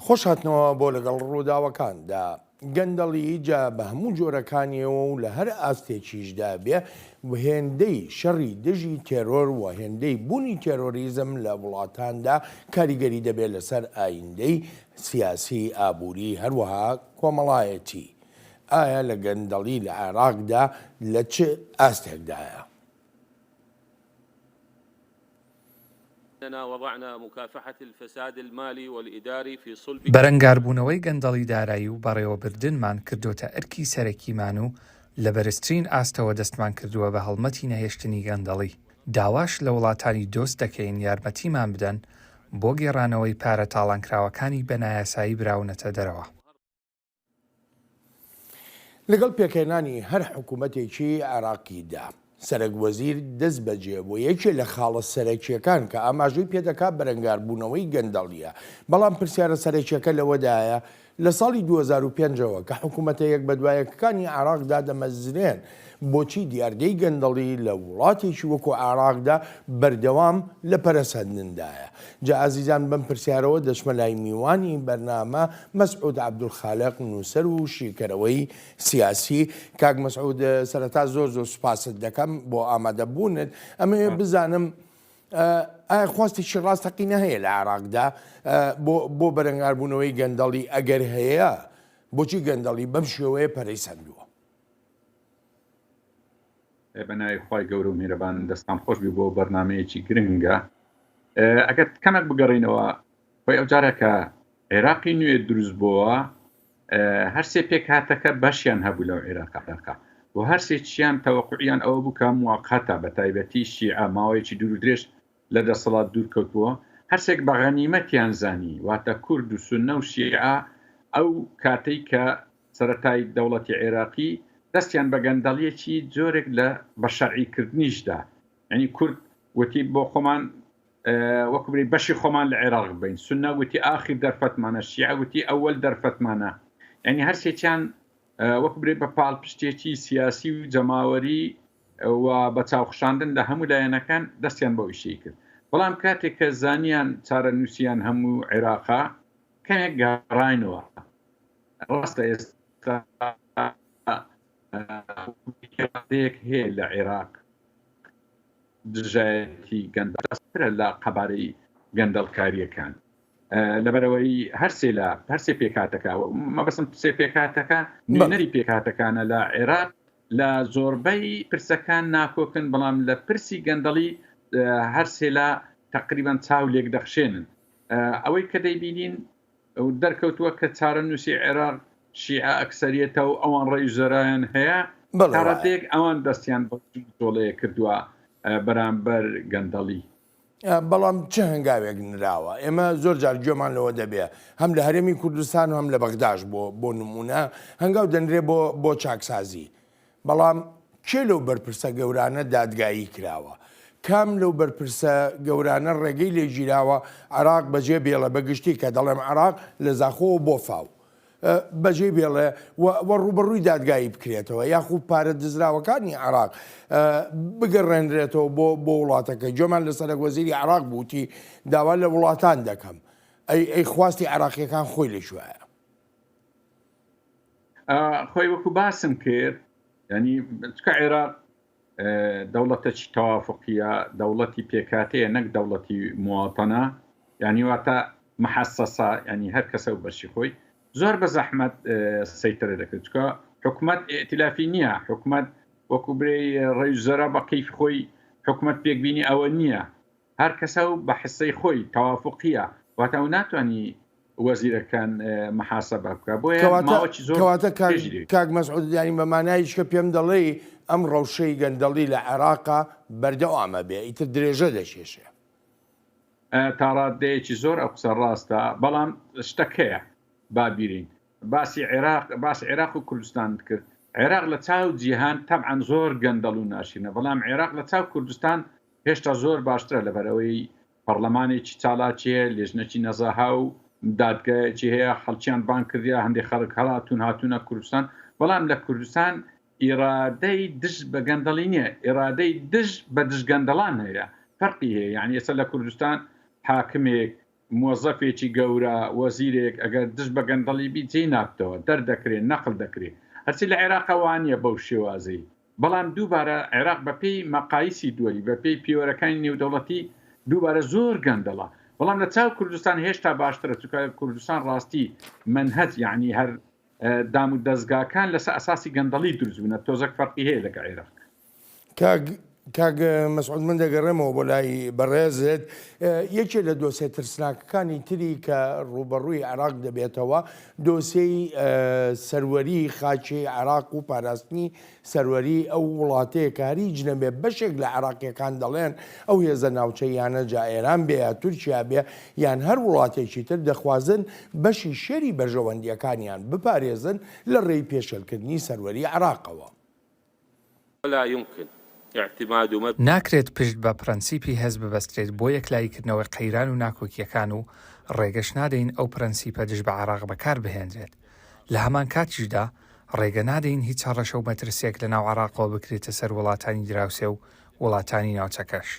خۆش هاتنەوە بۆ لەگەڵ ڕووداوەکاندا. گەندەڵی جا بە هەموو جۆرەکانیەوە و لە هەر ئاستێکیشدا بێ هێندەی شەڕی دژی تێرۆر و هێندەی بوونی تێرۆریزم لە وڵاتاندا کاریگەری دەبێ لەسەر ئایندەی سیاسی، ئابووری هەروەها کۆمەڵایەتی. ئایا لە گەندەڵی لە عێراقدا لە چ ئاستێکدایە؟ بەرەنگاربوونەوەی گەندەڵی دارایی و بەڕێوەبردنمان کردۆتە ئەرکی سەرەکیمان و لە بەرزترین ئاستەوە دەستمان کردووە بە هەڵمەتی نەهێشتنی گەندەڵی، داواش لە وڵاتانی دۆست دەکەین یارمەتیمان بدەن بۆ گێڕانەوەی پارە تاڵانکراوەکانی بە نایاسایی براونەتە دەرەوە. لەگەڵ پێکهێنانی هەر حکوومەتێکی عێراقیدا، سەرەک وەزیر دەستبەجێ بۆ یەکێ لە خاڵە سەرەکییەکان کە ئاماژەی پێدەکا بەرەنگاربوونەوەی گەندەڵییە، بەڵام پرسیارە سەرەکییەکە لەوەدایە لە ساڵی 2005 ەوە کە حکوومەتە یەک بەدوایەکەکانی عێراق دادەمەزرێن بۆچی دیاردەی گەندەڵی لە وڵاتێکی وەکو عێراقدا بەردەوام لە پەرەسەندندایە؟ جا ئازیزان بەم پرسیارەوە دەچمە لای میوانی بەرنامە مەسعود عەبدولخالق نووسەر و شیکەرەوەی سیاسی. کاک مەسعود سەرەتا زۆر زۆر سوپاست دەکەم بۆ ئامادەبوونت. ئەمەوێ بزانم ئایا خواستێکی ڕاستەقینە هەیە لە عێراقدا بۆ بۆ بەرەنگاربوونەوەی گەندەڵی ئەگەر هەیە بۆچی گەندەڵی بەم شێوەیە پەرەی سەندووە؟ بە ناوی خوای گەورە و میهرەبان دەستان خۆش بی بۆ بەرنمەیەکی گرنگە ئەگەر کەمێک بگەڕینەوە خۆی ئەو جارە کە عێراقی نوێ دروست بۆوە هەرسێ پێکهاتەکە بەشیان هەبوو لەو عێراقەکە و هەرسێکیان تەوەقعیان ئەوە بوو کە موقتە بە تایبەتی شیعە ماوەیەکی دوور و درێژ لە دەسەڵات دوور کەوتبووە هەرسێک بە غەنیمەتیان زانی واتە کورد و سوننە و شیعە ئەو کاتەی کە سەرەتای دەوڵەتی عێراقی دەستیان بە گەندەڵیەکی جۆرێک لە بە شەرعی کردنیش دا یعنی کورد وتی بۆ خۆمان وەکو بری بەشی خۆمان لە عێراق بین سنە وتی ئاخیر دەرفەتمانە شیعە وتی ئەوەل دەرفەتمانە یعنی هەرسێکیان وەکو برێ بە پاڵپشتێکی سیاسی و جەماوەری و بە چاوخشاندن لە هەموو لایەنەکان دەستیان بەو ئیشەی کرد بەڵام کاتێک کە زانیان چارەنووسیان هەموو عێراقا کەمێک گەڕاینەوە ڕاستە ئێستا ڕادەیەک هەیە لە عێراق دژایەتی گەندەڵترە لە قەبارەی گەندەڵکارییەکان لەبەرەوەی هەرسێ لە هەرسێ پێکاتەکە مەبەسم سێ پێکاتەکە نوێنەری پێکاتەکانە لە عێراق لە زۆربەی پرسەکان ناکۆکن بەڵام لە پرسی گەندەڵی هەرسێ لە تقریبان چاو لێک دەخشێنن ئەوەی کە دەیبینین دەرکەوتووە کە چارەنووسی عێراق شیعە ئەکسەریەتە و ئەوان ڕەئی زەرایان هەیە، بەڵێ تا وایە. ڕادەیەک ئەوان دەستیان بەو جموجۆڵەیە کردووە بەرامبەر گەندەڵی. بەڵام چ هەنگاوێک نراوە؟ ئێمە زۆر جار گوێمان لەوە دەبێ هەم لە هەرێمی کوردستان و هەم لە بەغداش بۆ بۆ نموونە هەنگاو دەنرێ بۆ بۆ چاکسازی. بەڵام کێ لەو بەرپرسە گەورانە دادگایی کراوە؟ کام لەو بەرپرسە گەورانە ڕێگەی لێ گیراوە عێراق بەجێ بێڵێ، بە گشتی کە دەڵێم عێراق لە زاخۆوە بۆ فاو بەجێی بێڵێ و ڕووبەڕووی دادگایی بکرێتەوە یاخود پارە دزراوەکانی عێراق بگەڕێنرێتەوە بۆ بۆ وڵاتەکە. گوێمان لە سەرەک وەزیری عێراق بوو وتی داوا لە وڵاتان دەکەم. ئەی ئەی خواستی عێراقییەکان خۆی لە کوێیە؟ خۆی وەکو باسم کرد ینی چکە عێراق دەوڵەتەکی تەوافقیە دەوڵەتی پێکاتەیە نەک دەوڵەتی مواتەنە ینی واتە محەسەسە ینی هەر کەسە و بەشی خۆی زۆر بە زەحمەت سەیتەرە دەکرد چکە حکومت ئیتلافی نییە حکومت وەکو برێ ڕێزەرا بە کەیف خۆی حکومت پێکبینی ئەوە نییە هەر کەسە و بە حسەی خۆی تەوافقیە واتە ئەو ناتوانی وەزیرەکان محاسبە بکە بۆیە ماوەکی زۆر کەواتە کاک مەسعود یانی بە مانایش کە پێم دەڵێی ئەم ڕەوشەی گەندەڵی لە عێراقا بەردەوامە بێ ئیتر درێژە دەکێشێ. تا ڕادەیەکی زۆر ئەو قسە ڕاستە بەڵام شتەکەیە با بیرین باسی عێراق باس عێراق و کوردستانت کرد عێراق لە چاو جیهان تەبعەن زۆر گەندەڵ و ناشرینە بەڵام عێراق لە چاو کوردستان هێشتا زۆر باشترە لەبەرئەوەی پەڕلەمانێکی چالاکی هەیە، لێژنەکی نەزاهە و دادگایەکی هەیە، خەڵکیان بانگ کردیە، هەندێک خەڵک هەڵاتوون هاتوونە کوردستان، بەڵام لە کوردستان ئیرادەی دژ بە گەندەڵی نییە، ئیرادەی دژ بە دژگەندەڵان هەیە، فەرقی هەیە، یانی ئێستا لە کوردستان حاکمێک. موەزەفێکی گەورە، وەزیرێک ئەگەر دژ بە گەندەڵی بی جێی نابتەوە، دەردەکرێ، نەقل دەکرێ. هەرچی لە عێراقا وانیە بەو شێوازەی. بەڵام دووبارە عێراق بە پێی مەقایسی دوەلی، بە پێی پێوەرەکانی نێودەوڵەتی دووبارە زۆر گەندەڵە. بەڵام لە چاو کوردستان هێشتا باشترە، چونکە کوردستان ڕاستی مەنهەج یەعنی هەر دام و دەزگاکان لەسەر ئەساسی گەندەڵی دروست بوونە، تۆزەک فەرقی هەیە لەگە عێراق. کاک کاک مەسعود من دەگەڕێمەوە بۆ لای بەڕێزت یەکێ لە دۆسێ ترسناکەکانی تری کە ڕووبەڕووی عێراق دەبێتەوە دۆسێی سەروەری خاکی عێراق و پاراستنی سەروەری ئەو وڵاتەیە کە هەر هیچ نەبێ بەشێک لە عێراقیەکان دەڵێن ئەو هێزە ناوچەییانە جا ئێران بێ یا تورکیا بێ یان هەر وڵاتێکی تر دەخوازن بەشی شێری بەرژەوەندیەکانیان بپارێزن لە ڕێی پێشێلکردنی سەروەری عێراقەوە. ناکرێت پشت بە پرەنسیپی هێز ببەسترێت بۆ یەکلاییکردنەوەی قەیران و ناکۆکییەکان و ڕێگەش نادەین ئەو پرەنسیپە دژ بە عێراق بەکاربهێنرێت. لە هەمانکاتیشدا ڕێگە نادەین هیچ هەڕەشە و مەترسییەک لەناو عێراقەوە بکرێتە سەر وڵاتانی دراوسێ و وڵاتانی ناوچەکەش.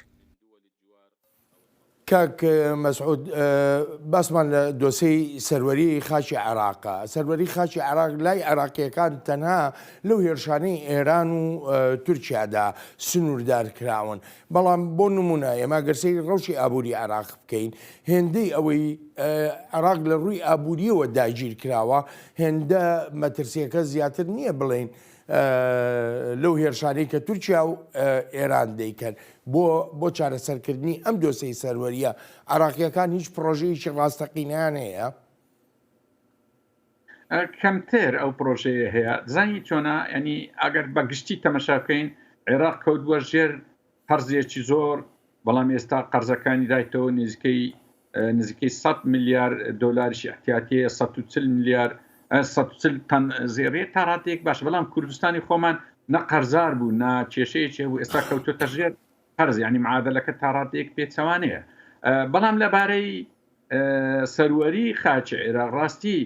کاک مەسعود باسمان لە دۆسێی سەروەری خاکی عێراقە، سەروەری خاکی عێراق لای عێراقییەکان تەنها لەو هێرشانەی ئێران و تورکیادا سنووردار کراون، بەڵام بۆ نموونە ئێمە گەر سەیری ڕەوشی ئابووری عێراق بکەین هێندەی ئەوەی عێراق لە ڕووی ئابوورییەوە داگیر کراوە هێندە مەترسییەکە زیاتر نییە بڵێین لەو هێرشانەی کە تورکیا و ئێران دەیکەن بۆ بۆ چارەسەرکردنی ئەم دۆسێی سەروەرییە، عێراقییەکان هیچ پڕۆژەیەکی ڕاستەقینەیان هەیە؟ کەمتر ئەو پڕۆژەیە هەیە. دەزانی چۆنە، یانی ئەگەر بە گشتی تەمەشا بکەین، عێراق کەوتبووە ژێر قەرزێکی زۆر، بەڵام ئێستا قەرزەکانی دایتەوە نزیکەی نزیکەی 100 ملیار دۆلاریش احتیاطی هەیە 140 ملیار 140 تەن زێڕیە تا ڕادەیەک باش بەڵام کوردستانی خۆمان نە قەرزار بوو نە کێشەیەکی هەبوو ئێستا کەوتۆتە ژێر قەرز یعنی معادلەکە تا ڕادەیەک پێچەوانەیە بەڵام لەبارەی سەروەری خاکی عێراق ڕاستی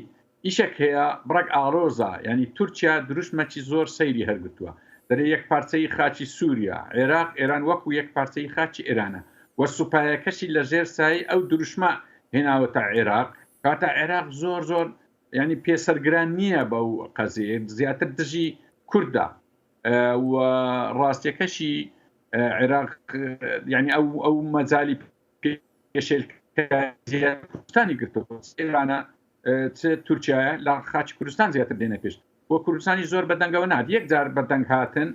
ئیشەک هەیە بڕەک ئاڵۆزە یانی تورکیا دروشمەکی زۆر سەیری هەرگرتووە دەرێ یەک پارچەیی خاکی سوریا عێراق ئێران وەکو یەک پارچەیی خاکی ئێرانە و سوپایەکەشی لە ژێر سایەی ئەو دروشمە هێناوەتە عێراق کاتە عێراق زۆر زۆر یانی پێ سەرگران نییە بەو قەزیە زیاتر دژی کوردە و ڕاستیەکەشی عێراق یعنی ئەو ئەو مەجالی پێشێلکاری کوردستانی گرتووە چ ئێرانە چ تورکیایە لە خاکی کوردستان زیاتر دێنە پێش بۆ کوردستانی زۆر بەدەنگەوە نات یەک جار بەدەنگ هاتن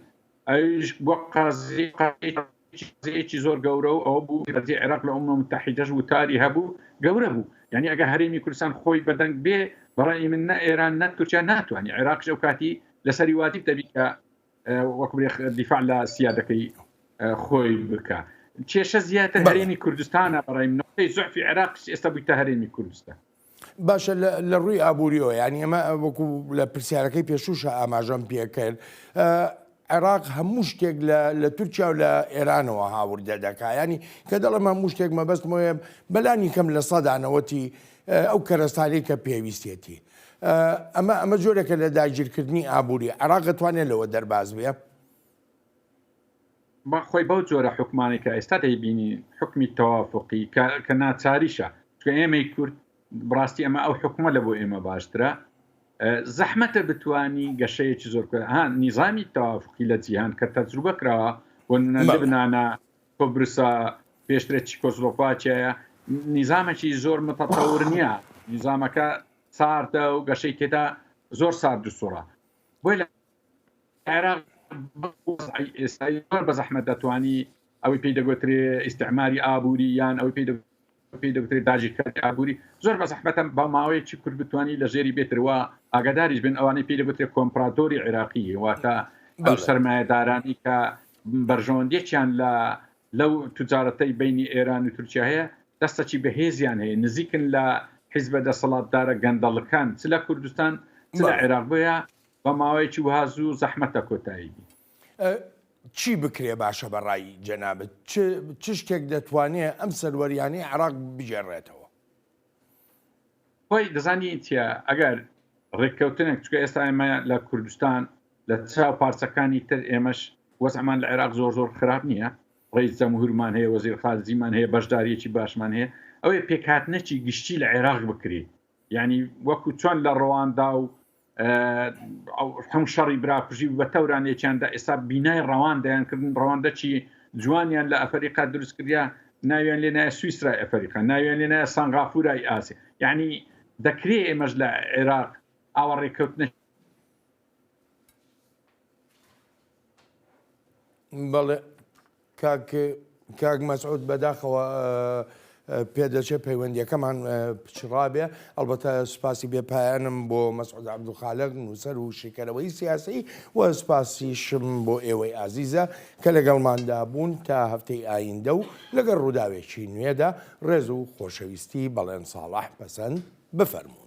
ئەویش بۆ قازی قازیەکی زۆر گەورە و ئەوە بوو قازی عێراق لە ئومم متحیدەش وتاری هەبوو گەورە بوو یعنی ئەگە هەرێمی کوردستان خۆی بەدەنگ بێ بەڕای من نە ئێران نە تورکیا ناتوانانی عێراقش ئەو کاتی لەسەری واجب دەبی کە وەک بڵێ دیفاع لە سیادەکەی خۆی بکە کێشە زیاتر هەرێمی کوردستانە بەڕای من نقطەی زعفی عێراق ئێستا بوویتە هەرێمی کوردستان. باشە لە ڕووی ئابووریەوە یانی ئەمە وەکو لە پرسیارەکەی پێشووشە ئاماژەم پێکرد عێراق هەموو شتێک لە تورکیا و لە ئێرانەوە هاوردە دەکا ینی کە دەڵێم هەموو شتێک مەبەستمەوەیە بەلانی کەم لە سەدانەوەتی ئەو کەرەستانەی کە پێویستێتی ئەمە ئەمە جۆرێکە لە داگیرکردنی ئابووری عێراق دەتوانێت لەوە دەرباز بێ؟ با خۆی بەو جۆرە حوکمانەی کە ئێستا دەیبینین حوکمی تەوافقی کە کە ناچاریشە چونکە ئێمەی کورد بڕاستی ئەمە ئەو حکومە لە بۆ ئێمە باشترە زەحمەتە بتانی گەشەیەکی زۆر بکە ها نیزامی تەوافقی لە جیهان کە تەجروبە کراوە بۆ نمونە لبنانە قوبرسە پێشترە چیکۆسلۆڤاکیایە نیزامێکی زۆر متەتەور نییە نیزامەکە ساردە و گەشەی تێدا زۆر سارد و سوڕە بۆی لە عێراق ئێستای زۆر بە زەحمەت دەتوانی ئەوەی پێی دەگوترێ ئیستعماری ئابووری یان ئەوەی پێی پێی دەگوترێت داگیرکاری ئابووری زۆر بە زەحمەتە بە ماوەیەکی کورت بتوانی لە ژێری بێتر و ئاگاداریش بن ئەوانەی پێی دەگوترێت کۆمپراتۆری عێراقی واتە ئەو سەرمایەدارانی کە بەرژەوەندیەکیان لە لەو توجارەتەی بەینی ئێران و تورکیا هەیە دەستەکی بەهێزیان هەیە نزیکن لە حیزبە دەسەڵاتدارە گەندەڵەکان چ لە کوردستان چ لە عێراق بۆیە بە ماوەیەکی وەها زوو زەحمەتە کۆتایی بی. چی بکرێ باشە بە ڕای جەنابت چ چ شتێک دەتوانێ ئەم سەروەریانەی عێراق بگێڕێتەوە؟ خۆی دەزانی چیە ئەگەر ڕێککەوتنێک چونکە ئێستا ئێمە لە کوردستان لە چاو پارچەکانی تر ئێمەش وەزعمان لە عێراق زۆر زۆر خراپ نییە. ڕئیس جەمهورمان هەیە، وەزیر خارجیمان هەیە، بەشداریەکی باشمان هەیە، ئەوەیە پێکهاتنەکی گشتی لە عێراق بکرێ. یعنی وەکو چۆن لە ڕواندا و هەموو شەڕی براکوژی بە تەورانێکیاندا ئێستا بینای ڕەواندایان کردن ڕەواندەچی جوانیان لە ئەفەریقا دروست کردیا ناویان لێ نایە سویسرای ئەفەریقا ناویان لێ نایە سانغافورای ئاسیا یعنی دەکرێ ئێمەش لە عێراق ئاوا ڕێککەوتنە بەڵێ کاک کاک مەسعود بەداخەوە پێدەچێت پەیوەندیەکەمان پچڕابێ ئەڵبەتە سوپاسی بێ پایانم بۆ مەسعود عەبدولخالق نووسەر و شیکەرەوەی سیاسی و سوپاسیشم بۆ ئێوەی ئازیزە کە لەگەڵماندا بوون تا هەفتەی ئایندە و لەگەڵ ڕووداوێکی نوێدا ڕێز و خۆشەویستی بەڵێن ساڵح پەسەند بفەرموون.